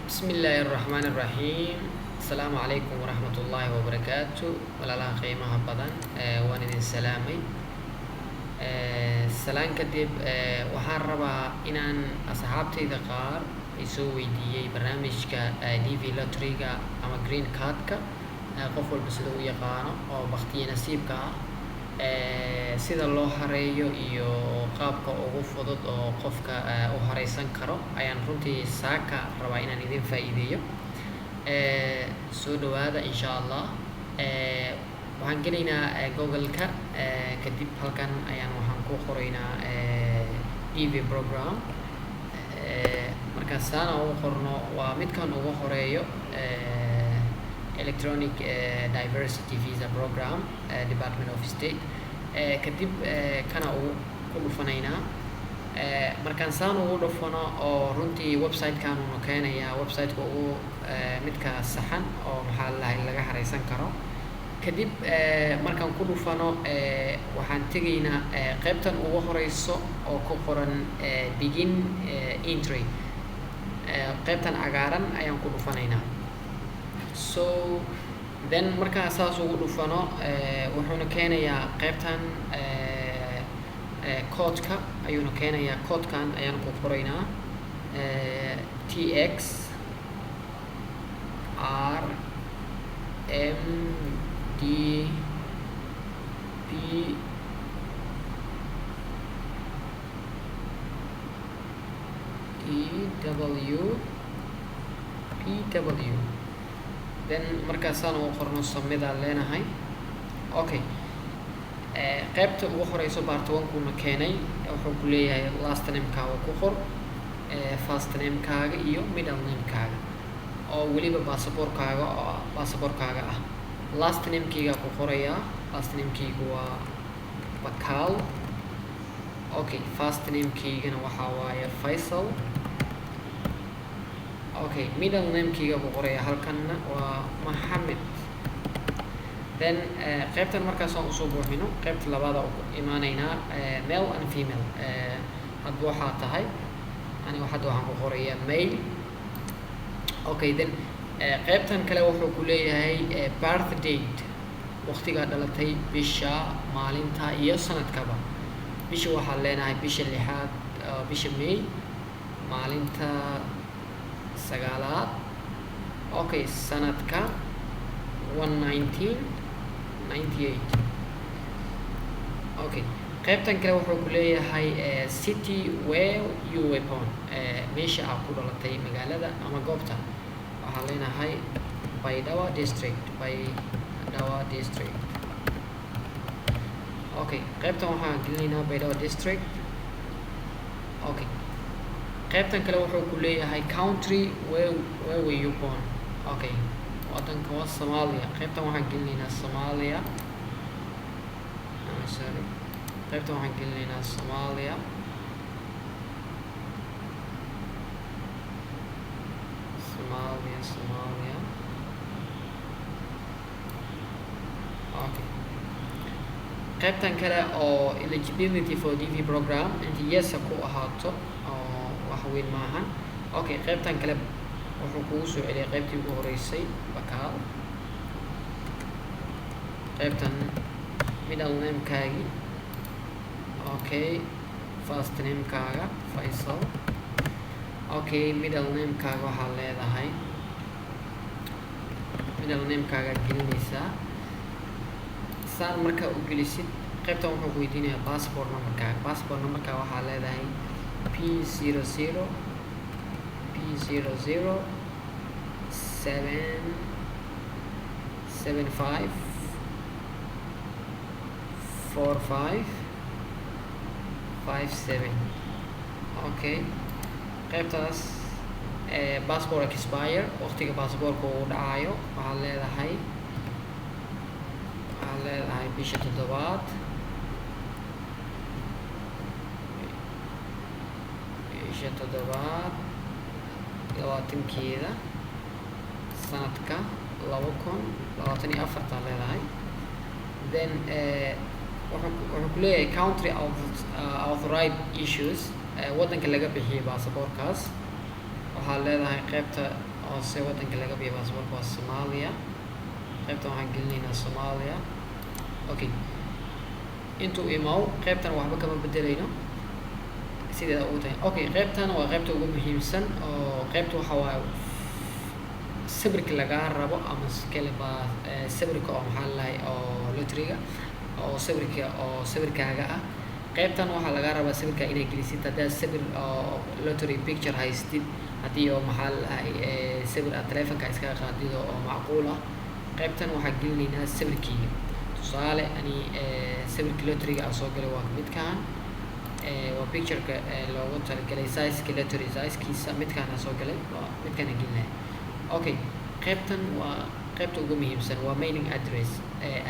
Bismi illaahi araxmaan iraxiim. Asalaamu calaykum waraxmat ullaahi wabarakaatu. Walaalaha qiimaha badan, waan idin salaamay. Salaan kadib, waxaan rabaa inaan asxaabtayda qaar ay soo weydiiyey barnaamijka DV lottery-ga ama green card-ka, qof walba sida u yaqaano oo baktiye nasiibka ah, sida loo hareeyo iyo qaabka ugu fudud oo qofka u hareysan karo ayaan runtii saaka rabaa inaan idin faa'iideeyo. Soo dhawaada insha Allah. Waxaan gelaynaa Google-ka, kadib halkan ayaan waxaan ku qoraynaa DV program. Markaan saana ugu qorno, waa midkan ugu horeeyo, Electronic Diversity Visa Program, Department of State. Kadib kana ugu ku dhufanaynaa. Markaan saan ugu dhufano oo runtii website-kan uuna keenayaa, website-ka ugu midka saxan oo maxaa la dhahay laga hareysan karo. Kadib markaan ku dhufano, waxaan tegaynaa qaybtan ugu horeyso oo ku qoran "Begin Entry". Qaybtan cagaaran ayaan ku dhufanaynaa. So then markaan saas ugu dhufano, wuxuuna keenayaa qaybtan code-ka ayuuna keenayaa. Code-kan ayaan ku qoraynaa: TX R M D P D W P W. Then markaasaan ugu qorno, submit aan leenahay. Okay, qaybta ugu horeyso part one-kuuna keenay. Wuxuu ku leeyahay last name-kaaga ku qor, first name-kaaga iyo middle name-kaaga oo weliba baasaboorkaaga, oo baasaboorkaaga ah. Last name-keyga ku qorayaa. Last name-keyga waa Bakaal. Okay, first name-keygana waxaa waaye Faisal. Okay, middle name-keyga ku qoraya halkanna waa Maxamed. Then qaybtan markaasaan usoo buuxino, qaybta labaada u imaaneynaa, male and female. Hadba waxaa tahay, aniga hadda waxaan ku qorayaa male. Okay, then qaybtan kale wuxuu ku leeyahay birth date, waqtigaa dhalatay, bisha, maalinta iyo sanadkaba. Bisha waxaan leenahay bisha lixaad, bisha May, maalinta sagaalaad. Okay, sanadka 1998. Okay, qaybtan kale wuxuu ku leeyahay city where you were born, meesha aad ku dhalatay, magaalada ama goobta. Waxaan leenahay Baydhabo district, Baydhabo district. Okay, qaybtan waxaan gelinaynaa Baydhabo district. Okay, qaybtan kale wuxuu ku leeyahay country where were you born. Okay, wadanka waa Soomaaliya. Qaybtan waxaan gelinaynaa Soomaaliya. Sorry, qaybtan waxaan gelinaynaa Soomaaliya. Soomaaliya, Soomaaliya. Okay, qaybtan kale oo eligibility for DV program, inta yes ku ahaato oo wax weyn maahan. Okay, qaybtan kale wuxuu kugu soo celiyay qaybtii ugu horeysay, Bakaal. Qaybtan middle name-kaagi. Okay, first name-kaaga Faisal. Okay, middle name-kaaga waxaad leedahay, middle name-kaaga gelinaysaa. Saan markaa u gelisid, qaybtan wuxuu ku weydiinayaa passport number-kaaga. Passport number-kaaga waxaa leedahay P00 P007754557. Okay, qaybtaas passport expire, waqtiga passportka uu dhacayo, waxaad leedahay bisha toddobaad, bisha toddobaad 20-keeda, sanadka 2024-taa leedahay. Then wuxuu ku leeyahay country authorized issues, waddanka laga bixiyay baasaboorkaas. Waxaad leedahay qaybta Hoose waddanka laga bixiyo baasaboorka waa Soomaaliya. Qaybtan waxaan gelinaynaa Soomaaliya. Okay, intuu imaw, qaybtan waxba kama bedelayno, sideeda ugu tahay. Okay, qaybtan waa qaybta ugu muhiimsan, oo qaybta waxa waaye sawirka lagaa rabo ama kale baa sawirka oo maxaa lalahay oo lotteryga oo sawirka oo sawirkaaga ah. Qaybtan waxaa lagaa rabaa sawirka inaad gelisid, haddaad sawir oo lottery picture haystid, haddii oo maxaa lalahay sawir aad telefonka iskaga qaadido oo macquul ah. Qaybtan waxaa gelinaynaa sawirkeyga. Tusaale, ani sawirka lotteryga aan soo galay waa midkaan, waa pictureka loogu talagalay sizeka lottery sizekiisa, midkaan aan soo galay, waa midkaan aan gelinaya. Okay, qaybtan waa qaybta ugu muhiimsan, waa mailing address,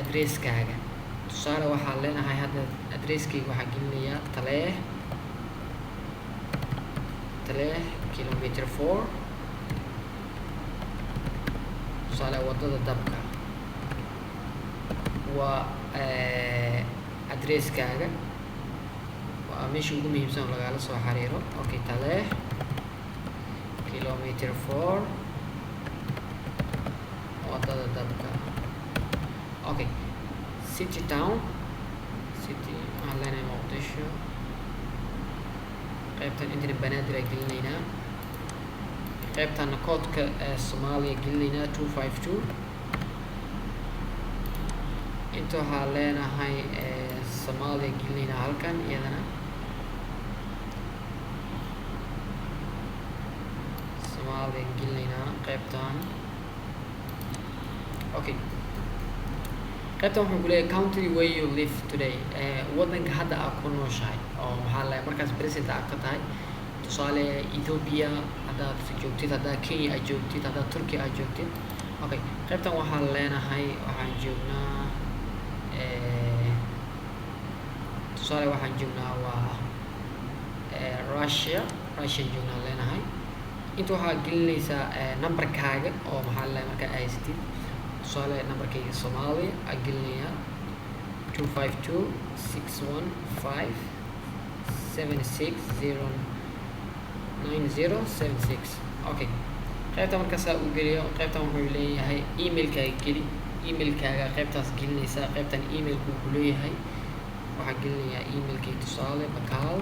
addresskaaga. Tusaale, waxaan leenahay hadda addresskayga waxaa gelinayaa Taleeh, Taleeh, kilometer 4, tusaale wadada Dabka. Waa addresskaaga, waa meesha ugu muhiimsan oo lagala soo xiriiro. Okay, Taleeh, kilometer 4, wadada Dabka. Okay, city, town, city waxaan leenahay Muqdisho. Qaybtan intana Banaadir aa gelinaynaa. Qaybtana koodka Soomaaliya gelinaynaa, 252. Inta waxaa leenahay Soomaaliya gelinaynaa halkan, iyadana Soomaaliya gelinaynaa qaybtan. Okay, qaybtan wuxuu ku leeyahay country where you live today, waddanka hadda aad ku nooshahay oo maxaa la markaas present aad ka tahay. Tusaale, Ethiopia haddaad joogtid, haddaad Kenya aad joogtid, haddaad Turkey aad joogtid. Okay, qaybtan waxaan leenahay waxaan joognaa, tusaale waxaan joognaa waa Russia, Russia joognaa leenahay. Inta waxaa gelinaysaa numberkaaga oo maxaa la markaa haysatid. Tusaale, numberkayga Soomaaliya aa gelinayaa, 252 615 760 9076. Okay, qaybta markaasaa uu geliyo, qaybtan wuxuu leeyahay emailkaaga geli. Emailkaaga qaybtaas gelinaysaa. Qaybtan emailku wuxuu leeyahay waxaa gelinayaa emailkay, tusaale bakaal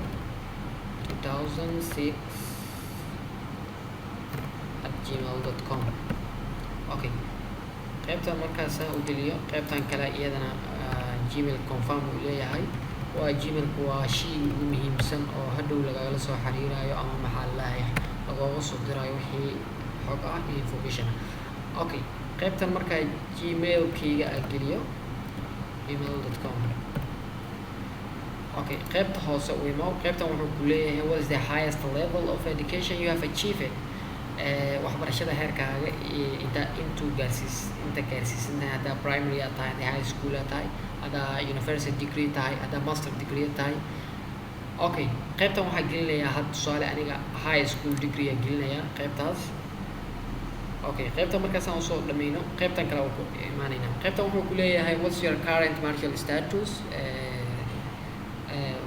2006@gmail.com. Okay, qaybtan markaasaa u geliyo, qaybtan kale iyadana Gmail confirm uu leeyahay. Waa Gmailku, waa shay ugu muhiimsan oo hadhow lagala soo xiriirayo ama maxaa lalahay lagooga soo dirayo wixii xog ah iyo information ah. Okay, qaybtan markaa Gmailkayga aa geliyo, gmail.com. Okay, qaybta hoose u imo. Qaybtan wuxuu ku leeyahay what is the highest level of education you have achieved? Waxbarashada heerkaaga inta intuu gaarsiis, inta gaarsiisantahay, haddaa primary aad tahay, haddaa high school aad tahay, haddaa university degree tahay, haddaa master degree tahay. Okay, qaybtan waxaa gelinayaa had tusaale aniga high school degree aa gelinayaa qaybtaas. Okay, qaybtan markaasaan usoo dhameyno, qaybtan kale waa ku imaanaynaa. Qaybtan wuxuu ku leeyahay what's your current marital status?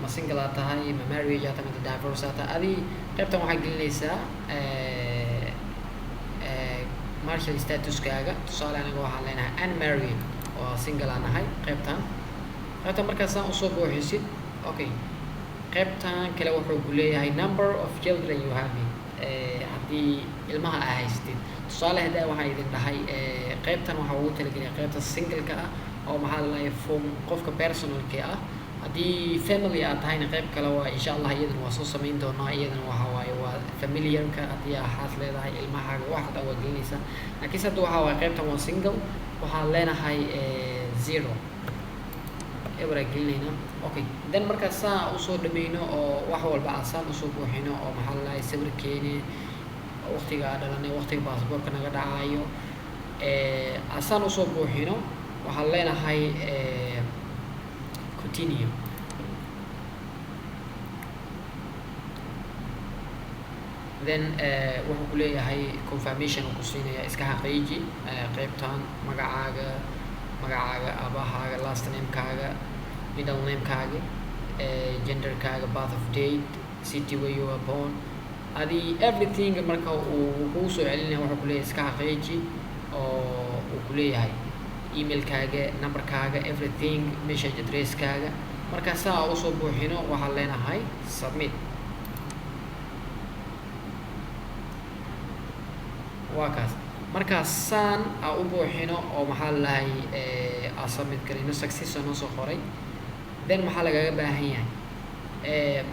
Ma single aad tahay, ma marriage aad tahay, ma divorce aad tahay adi? Qaybtan waxaa gelinaysaa marital statuskaaga. Tusaale, aniga waxaan leenahay unmarried oo single aan ahay. Qaybtan markaasaan usoo buuxisid, okay, qaybtan kale wuxuu ku leeyahay number of children you have, haddii ilmaha aa haysatid. Tusaale, haddaa waxaan idin dhahay qaybtan waxaa ugu talagelaya qaybta single-ka ah oo maxaa lalahay form qofka personalka ah. Haddii family aad tahayna qayb kale waa, insha Allah, iyadana waa soo samayn doonaa. Iyadana waxa waaye waa familiarka, haddii aa xaas leedahay, ilmahaaga wax hadaa waa gelinaysaa. Laakiinse hadda waxaa waaye qaybtan waa single, waxaan leenahay zero, eberaa gelinayna. Okay, then markaa saa usoo dhameyno oo wax walba aan saan usoo buuxino oo maxaa lalahay sawirkeeni, waqtiga aan dhalanay, waqtiga baasaboorka naga dhacayo, aan saan usoo buuxino, waxaan leenahay continue. Then wuxuu ku leeyahay confirmation uu ku siinaya, iska xaqiiji qaybtan magacaaga, aabahaaga, last namekaaga, middle namekaaga, genderkaaga, birth of date, city where you were born. Adi everything marka uu kuu soo celinaya, wuxuu kuleeyahay iska xaqiiji, oo uu kuleeyahay emailkaaga, numberkaaga, everything, message addresskaaga. Marka saa usoo buuxino, waxaan leenahay submit. Waa kaas. Markaa saan aa u buuxino oo, maxaa lalahay, aa submit garayno, success oo noo soo qoray. Then maxaa lagaga baahan yahay?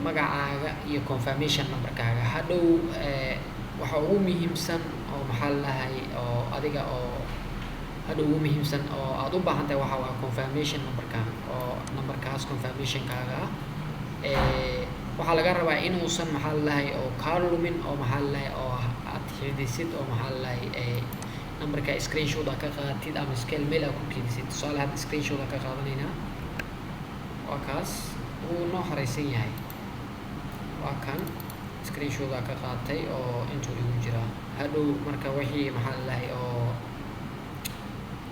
Magacaaga iyo confirmation numberkaaga. Hadhow waxa ugu muhiimsan oo, maxaa lalahay, oo adiga oo hadhow ugu muhiimsan oo aada u baahan tahay waxa waa confirmation numberkaaga, oo numberkaas confirmationkaaga ah. Waxaa laga rabaa inuusan, maxaa lalahay, oo kaa lumin, oo, maxaa lalahay, oo aad xidisid, oo, maxaa lalahay, numberka screenshot aa ka qaadatid ama scale mail aa ku keydisid. Tusaale, hadda screenshot aa ka qaadanaynaa. Waa kaas, wuu noo xareysan yahay. Waa kan, screenshot aa ka qaatay oo intuu igu jiraa. Hadhow marka wixii, maxaa lalahay, oo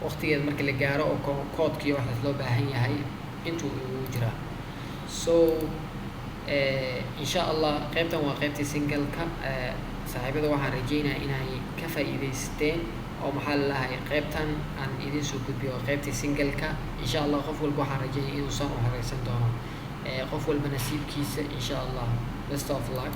waqtigeed marka la gaaro oo koodkiiyo waxaas loo baahan yahay, intuu igu jiraa. So insha Allah qaybtan waa qaybtii singleka. Saaxiibada, waxaan rajeynayaa inay ka faa'iidaysteen oo, maxaa lalahay, qaybtan aan idin soo gudbiyo waa qaybtii singleka. Insha Allah qof walba waxaan rajeynaya inuusan u xareysan doono, qof walba nasiibkiisa, insha Allah. Best of luck.